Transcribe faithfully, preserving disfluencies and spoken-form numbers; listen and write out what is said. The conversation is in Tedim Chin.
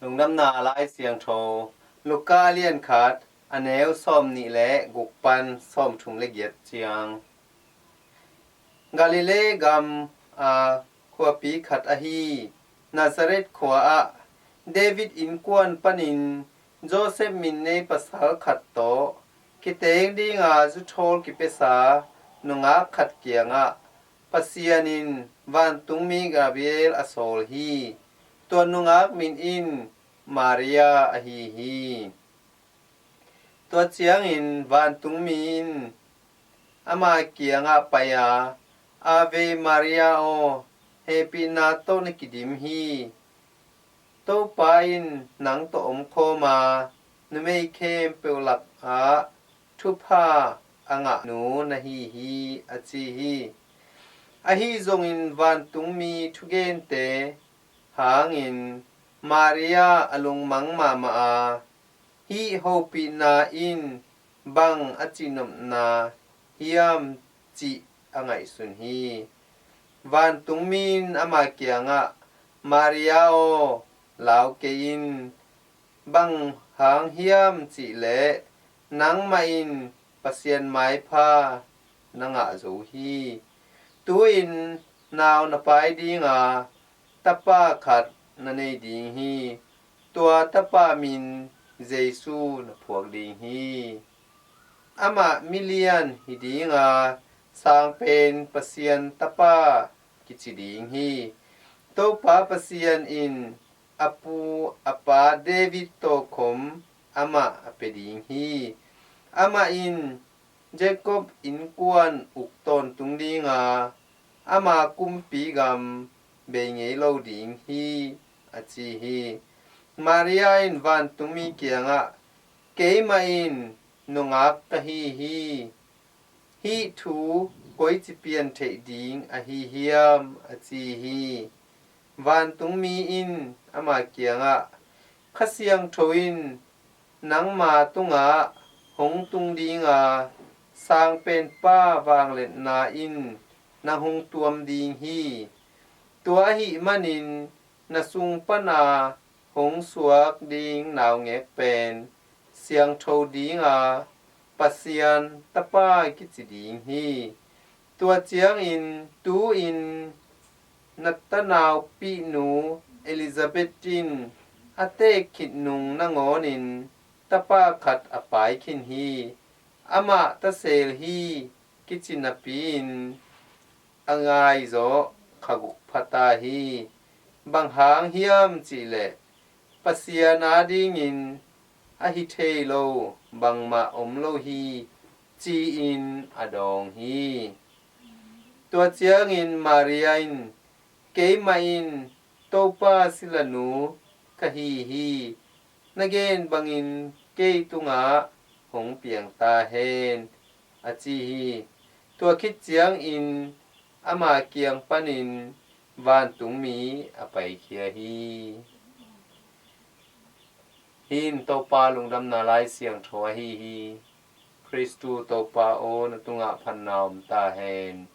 Lungdamna Lai Siangtho, Luka a lian khat, a neu sawm nih le guk pan sawm thum le giat ciang. Galilee gam a khuapi khat ahi Nazareth khua ah David innkuan panin Joseph min nei pasal khat tawh kiteng dinga zuthawl kipiasa nungak khat kiangah Pasian in vantungmi Gabriel a sawl hi. Tua nungak min in Maria ahi hi. Tua ciangin vantungmi in ama kiangah pai-a, Ave Maria aw, hehpihna tawh na kidim hi. Topa in nang tawh omkhawm a, numei khempeuh lakah thupha a ngah nu na hi hi, a ci hi. Ahi zongin vantungmi thugente hangin Maria a lungmang mahmah a, hih hopihna in bang a cihnopna hiam cih a ngaihsun hi. Vantungmi in ama kiangah, Maria aw, lau kei in, bang hang hiam cihleh nangmah in Pasian maipha na ngah zo hi. Tu-in nau na pai dinga tapa khat na nei ding hi. Tua tapa min Jesu na phuak ding hi. Amah milian hi dinga, Sangpen Pasian Tapa kici ding hi. Topa Pasian in a pu a pa David tawhkhom amah a pia ding hi. Amah in Jacob innkuan uk tawntung dinga, ama kumpi gam bei ngei lo ding hi, a ci hi. Maria in vantungmi kiangah, Keimah in nungak ka hi hi. Hih thu koici pian theih ding ahi hiam, a ci hi. Vantungmi in ama kiangah, Kha Siangtho in nangma tungah hong tung dinga, Sangpenpa vangliatna in nang hong tuam ding hi. Tua ahih manin na sung pana hong suak ding naungek pen siangtho dinga, Pasian Tapa kici ding hi. Tua ciangin tu-in na tanaupi nu Elizabeth in a teek khit nung nangawnin tapa khat a pai khin hi. Amah tasel hi kici napi-in a ngai zawh kha guk pha ta hi. Bang hang hiam cihleh Pasian adingin a hi thei lo bangmah om lo hi, ci-in a dawng hi. Tua ciangin Maria in, Keimah in Topa silanu ka hi hi. Na gen bangin kei tungah hong piang ta hen, a ci hi. Tua khit ciangin ama kiang panin vantungmi a paikhia hi. Hih in Topa lungdamna Lai Siangtho ahi hi. Khristu Topa aw, na tungah phatna om ta hen.